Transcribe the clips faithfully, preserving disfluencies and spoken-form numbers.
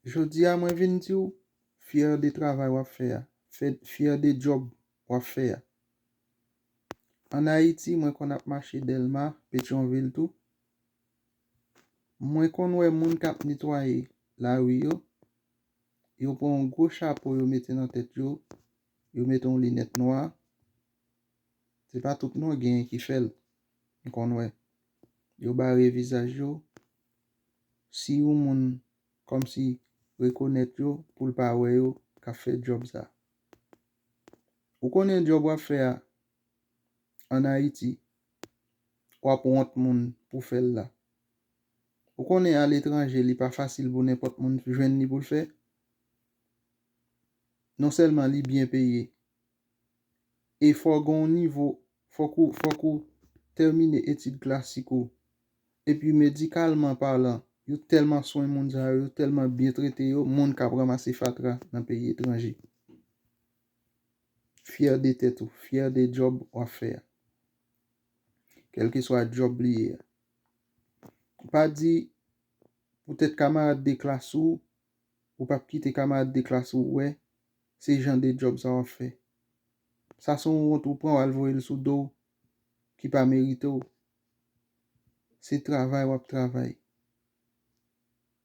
Jodi a, mwen vin di w, fyè de travay w ap fè a, fè, fyè de djòb w ap fè a. Ann Ayiti, mwen konn ap mache Dèlma, Petyonvil tou. Mwen konn wè moun k ap netwaye lari yo, yo pran yon gwo chapo yo mete nan tèt yo, yo mete yon linèt nwa. Se pa tout non, genyen ki fè l. M konn wè. Yo bare vizaj yo. Si yon moun kòmsi rekonèt yo, pou l pa wè yo k ap fè djòb sa. Ou konnen djòb w ap fè a ann Ayiti, w ap wont moun pou fè l la. Ou konnen aletranje, li pa fasil pou nenpòt moun jwenn li pou l fè. Non sèlman li byen peye, e fò w gen yon nivo, fòk ou, fòk ou tèmine etid klasik ou. Epi medikalman palan, yo tèlman swen moun sa yo, yo tèlman byen trete yo, moun k ap ranmase fatra nan peyi etranje. Fyè de tèt ou, fyè de djòb w ap fè a. Kèlkeswa djòb li ye a. Pa di poutèt kamarad de klas ou, ou p ap kite kamarad de klas ou wè se jan de djòb sa w ap fè. Sa se yon wont ou pran, w al voye l sou do w ki pa merite w. Se travay w ap travay.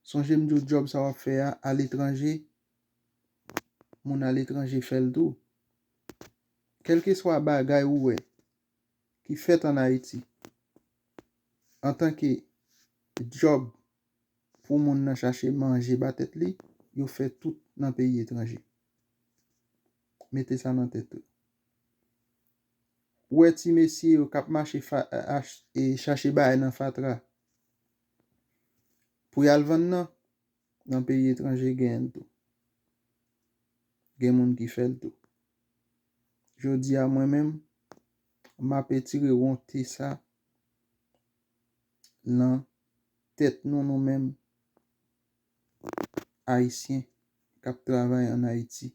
Sonje m di w djòb sa w ap fè a aletranje, moun aletranje fè l tou. Kèlkeswa bagay ou wè ki fèt ann Ayiti, antanke djòb pou moun nan chache manje ba tèt li, yo fè tout nan peyi etranje. Mete sa nan tèt ou. Ou wè ti mesye yo k ap mache fa, ach, e chache bagay nan fatra pou y al vann nan, nan peyi etranje genyen l tou. Gen moun ki fè l tou. Jodi a, mwen menm, m ap etire wonte sa nan tèt nou, nou menm, Ayisyen k ap travay ann Ayiti.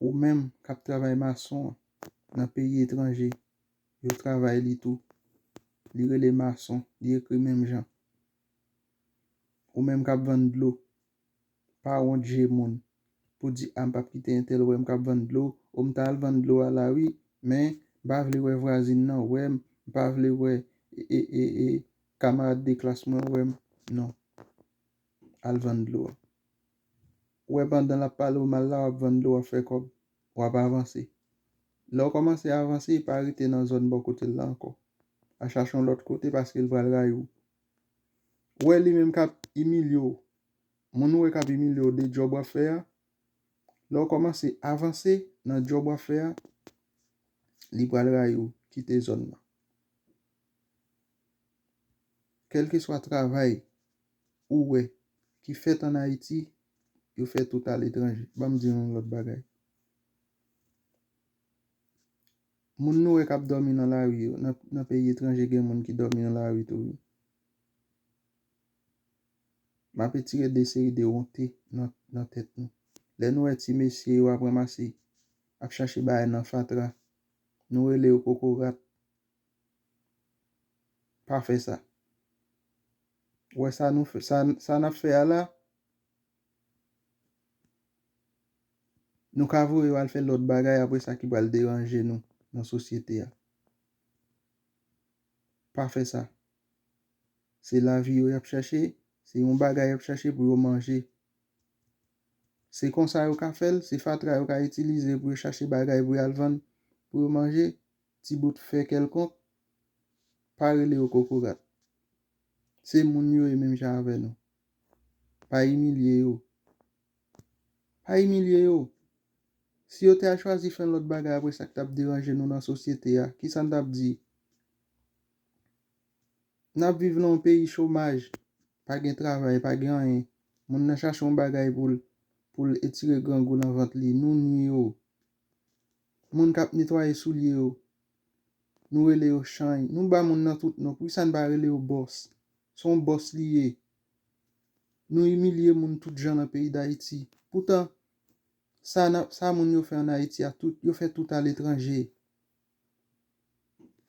Ou menm k ap travay mason an nan peyi etranje, yo travay li tou. Li rele mason, li ekri menm jan. Ou menm k ap vann dlo, pa wont je moun pou di, a, m p ap kite entèl wè m k ap vann dlo, o m ta al vann dlo a la wi, men m pa vle wè vwazin nan wè m, m pa vle wè e, e, e, e, kamarad de klas mwen wè m. Non. Al vann dlo a. Ou wè pandan l ap pale w mal la, w ap vann dlo, w ap fè kòb, w ap avanse. Lè w kòmanse avanse, pa rete nan zòn bò kote l la ankò. Al chache yon lòt kote paske l pral rayi w. Ou wè li menm k ap imilye w. Moun ou wè k ap imilye w de djòb w ap fè a, lè w kòmanse avanse nan djòb w ap fè a, li pral rayi w, kite zòn nan. Kèlkeswa travay ou wè ki fèt ann Ayiti, yo fè tout aletranje. Ban m di nou yon lòt bagay. Moun nou wè k ap dòmi nan lari yo, nan, nan peyi etranje, gen moun ki dòmi nan lari tou wi. M ap etire de seri de wonte nan, nan tèt nou. Lè nou wè ti mesye yo ap ranmase, ap chache bagay nan fatra, nou rele yo kokorat. Pa fè sa. Ou wè sa nou fè, sa, sa n ap fè a la, nou ka voye yo al fè lòt bagay apre sa ki pral deranje nou nan sosyete a. Pa fè sa. Se lavi yo y ap chache, se yon bagay y ap chache pou yo manje. Se konsa yo ka fè l, se fatra yo ka itilize pou yo chache bagay pou y al vann, pou yo manje, ti bout fè kèlkonk, pa rele yo kokorat. Se moun yo ye menm jan avè nou. Pa imilye yo. Pa imilye yo. Si yo te al chwazi fè yon lòt bagay apre sa k t ap deranje nou nan sosyete a, kisa n t ap di? N ap viv nan yon peyi chomaj, pa gen travay, pa gen anyen. Moun nan chache yon bagay pou l, pou l etire grangou nan vant li. Nou nwi yo. Moun k ap netwaye soulye yo, nou rele yo chanj. Nou ba moun nan tout non. Poukisa n pa rele yo bòs? Se yon bòs li ye. Nou imilye moun tout jan nan peyi Dayiti. Poutan, sa n ap, sa moun yo fè ann Ayiti a, tout, yo fè tout aletranje.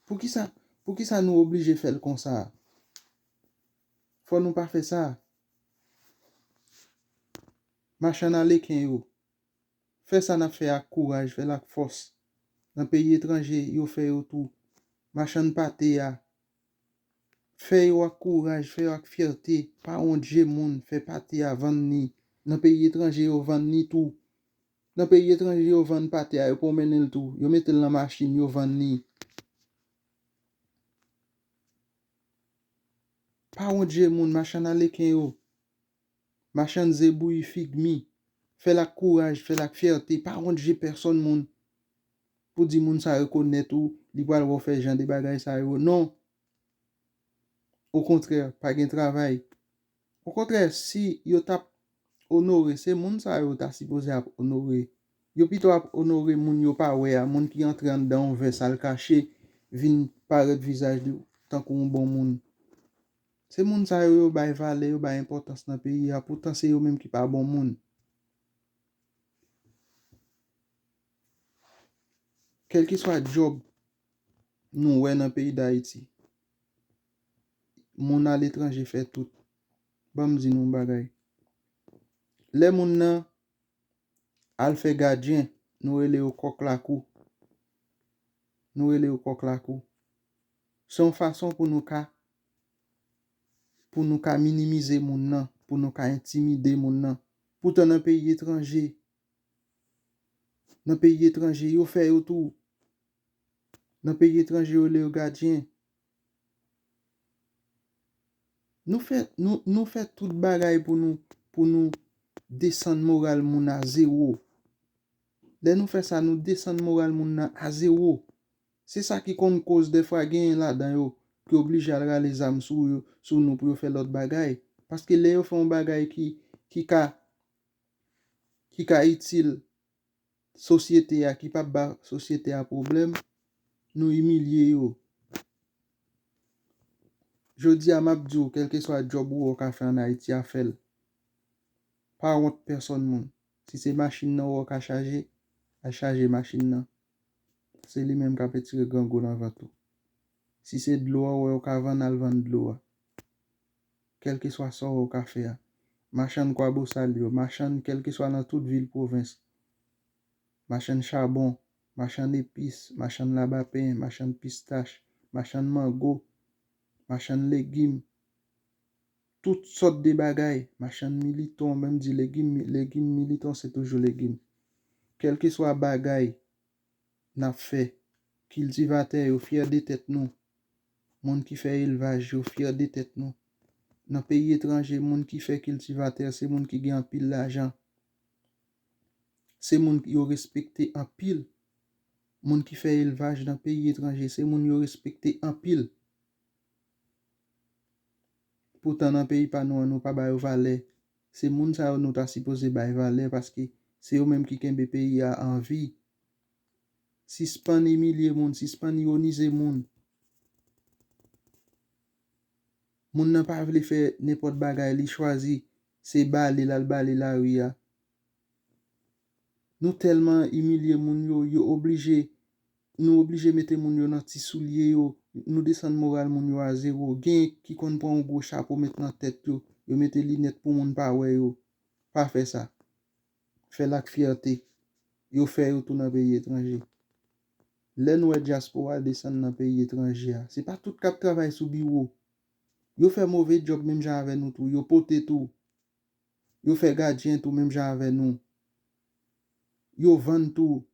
Poukisa, poukisa nou oblije fè l konsa? Fò nou pa fè sa. Machann aleken yo, fè sa n ap fè ak kouraj, fè l ak fòs. Nan peyi etranje, yo fè yo tou. Machann pate a, fè yo ak kouraj, fè yo ak fyète. Pa wont je moun, fè pate a, vann li. Nan peyi etranje, yo vann li tou. Nan peyi etranje, yo vann pate a, yo pwomennen l tou. Yo mete l nan machin, yo vann li. Pa wont je moun, machann aleken yo. Machann ze bouyi, fig mi. Fè l ak kouraj, fè l ak fyète. Pa wont je pèsonn moun. Pou di moun sa rekonèt ou, li pral wè w fè jan de bagay sa yo. Non. Okontrè, pa gen travay. Okontrè, si yo t ap onore, se moun sa yo ta sipoze ap onore. Yo pito ap onore moun yo pa wè a, moun ki antre anndan yon vès al kache, vin parèt vizaj li tankou yon bon moun. Se moun sa yo yo bay valè, yo bay enpòtans nan peyi a, poutan se yo menm ki pa bon moun. Kèlkeswa djòb nou wè nan peyi Dayiti, moun aletranje fè tout. Ban m di nou yon bagay. Lè moun nan al fè gadyen, nou rele yo kòk lakou. Nou rele yo kòk lakou. Se yon fason pou nou ka, pou nou ka minimize moun nan, pou nou ka entimide moun nan. Poutan nan peyi etranje, nan peyi etranje, yo fè yo tou. Nan peyi etranje, yo rele yo gadyen. Nou fè, nou, nou fè tout bagay pou nou, pou nou desann moral moun a zewo. Lè nou fè sa, nou desann moral moun nan a zewo. Se sa ki konn koz dèfwa genyen ladan yo ki oblije al rale zam sou yo, sou nou pou yo fè lòt bagay. Paske lè yo fè yon bagay ki, ki ka, ki ka itil sosyete a, ki p ap ba sosyete a pwoblèm, nou imilye yo. Jodi a, m ap di w, kèlkeswa djòb ou wè w ka fè ann Ayiti a, fè l. Pa wont pèsonn moun. Si se machin nan ou wè w ka chaje, al chaje machin nan. Se li menm k ap retire grangou nan vant ou. Si se dlo a ou wè w ka vann, al vann dlo a. Kèlkeswa sa w wè w ka fè a. Machann Kwabosal yo, machann kèlkeswa nan tout vil pwovens. Machann chabon, machann epis, machann labapen, machann pistach, machann mango, machann legim, tout sòt de bagay, machann militon, menm di legim, legim militon se toujou legim. Kèlkeswa bagay n ap fè, kiltivatè yo, fyè de tèt nou. Moun ki fè elvaj yo, fyè de tèt nou. Nan peyi etranje, moun ki fè kiltivatè, se moun ki gen anpil lajan. Se moun yo respekte anpil. Moun ki fè elvaj nan peyi etranje, se moun yo respekte anpil. Poutan nan peyi pa nou an, nou pa ba yo valè. Se moun sa yo nou ta sipoze bay valè, paske se yo menm ki kenbe peyi a an vi. Sispann imilye moun, sispann ironize moun. Moun nan pa vle fè nenpòt bagay, li chwazi se bale l al bale lari a. Nou tèlman imilye moun yo, yo oblije, nou oblije mete moun yo nan ti soulye yo, nou desann moral moun yo a zewo. Gen ki konn pran yon gwo chapo met nan tèt yo, yo mete linèt pou moun pa wè yo. Pa fè sa. Fè l ak fyète. Yo fè yo tou nan peyi etranje. Lè n wè dyaspora desann nan peyi etranje a, se pa tout k ap travay sou biwo. Yo fè move djòb menm jan avè nou tou. Yo pote tou. Yo fè gadyen tou menm jan avè nou. Yo vann tou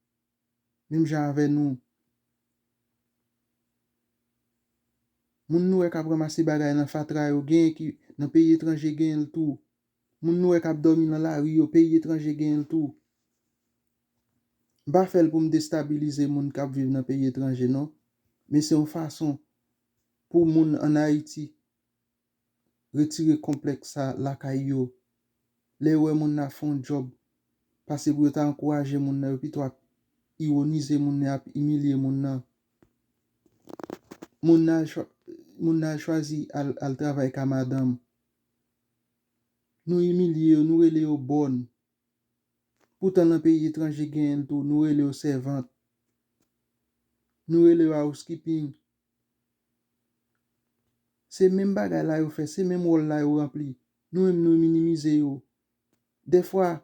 menm jan avè nou. Moun nou wè k ap ranmase bagay nan fatra yo, genyen ki nan peyi etranje genyen l tou. Moun nou wè k ap dòmi nan lari yo, peyi etranje genyen l tou. M pa fè l pou m destabilize moun k ap viv nan peyi etranje, non. Men se yon fason pou moun ann Ayiti retire konplèks sa lakay yo. Lè yo wè moun nan ap fè yon djòb, pase pou yo ta ankouraje moun nan, yo pito ap iwonize moun nan, ap imilye moun nan. Moun nan al chwa-, moun nan al chwazi al, al travay ka madanm. Nou imilye yo, nou rele yo bòn. Poutan nan peyi etranje genyen l tou, nou rele yo sèvant. Nou rele yo housekeeping. Se menm bagay la yo fè, se menm wòl la yo ranpli. Nou menm nou minimize yo. Dèfwa,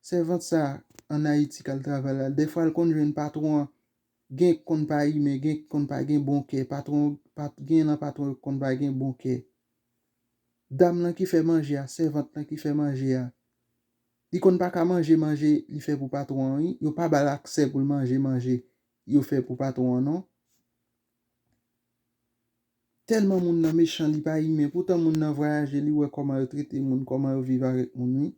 Sèvant sa ann Ayiti k al travay la, dèfwa l konn jwenn patwon an, gen k konn pa imen, gen k konn pa gen bon kè, patwon, pat, gen nan patwon yo k konn pa gen bon kè. Dam lan ki fè manje a, sèvant lan ki fè manje a, li konn pa ka manje manje li fè pou patwon an, wi. Yo pa ba l aksè pou l manje manje yo fè pou patwon an, non. Tèlman moun nan mechan, li pa imen. Poutan moun nan vwayaje, li wè kòman yo trete moun, kòman yo viv avèk moun, wi.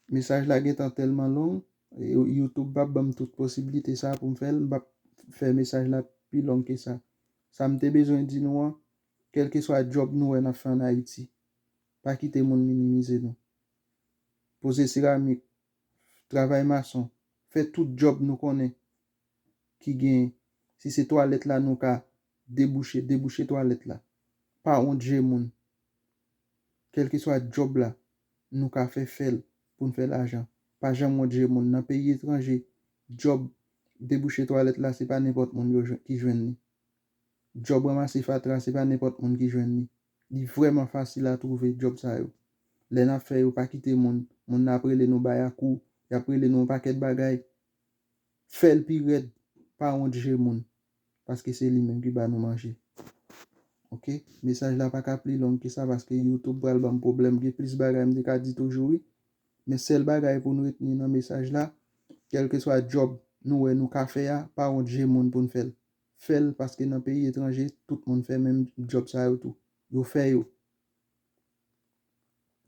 Mesaj la gentan tèlman long, e, YouTube p ap ban m tout posiblite sa pou m fè l, m p ap fè mesaj la pi long ke sa. Sa m te bezwen di nou an, kèlkeswa djòb nou wè n ap fè ann Ayiti, pa kite moun minimize nou. Poze seramik, travay mason, fè tout djòb nou konnen ki genyen. Si se twalèt la nou ka debouche, debouche twalèt la. Pa wont je moun. Kèlkeswa djòb la, nou ka fè, fè l pou n fè lajan. Pa janm wont je moun. Nan peyi etranje, djòb debouche twalèt la, se pa nenpòt moun yo jwenn, ki jwenn li. Djòb ranmase fatra, se pa nenpòt moun ki jwenn li. Li vrèman fasil a twouve djòb sa yo. Lè n ap fè yo, pa kite moun. Moun nan ap rele nou bay a kou, y ap rele nou yon pakèt bagay. Fè l pi rèd, pa wont je moun, paske se li menm ki ba nou manje. Oke? Mesaj la pa ka pli long ke sa, paske YouTube pral ban m pwoblèm. Gen plis bagay m te ka di toujou, wi. Men sèl bagay pou n retni nan mesaj la, kèlkeswa djòb nou wè nou ka fè a, pa wont je moun pou n fè l. Fè l, paske nan peyi etranje, tout moun fè menm djòb sa yo tou. Yo fè yo.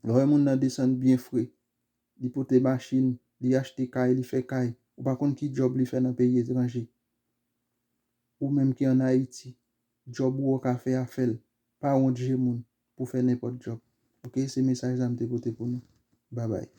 Lè w wè moun nan desann byen fre, li pote machin, li achte kay, li fè kay, ou pa konn ki djòb li fè nan peyi etranje. Ou menm ki ann Ayiti, djòb ou wè w ka fè a, fè l. Pa wont je moun pou fè nenpòt djòb. Oke, se mesaj sa m te pote pou nou. Babay.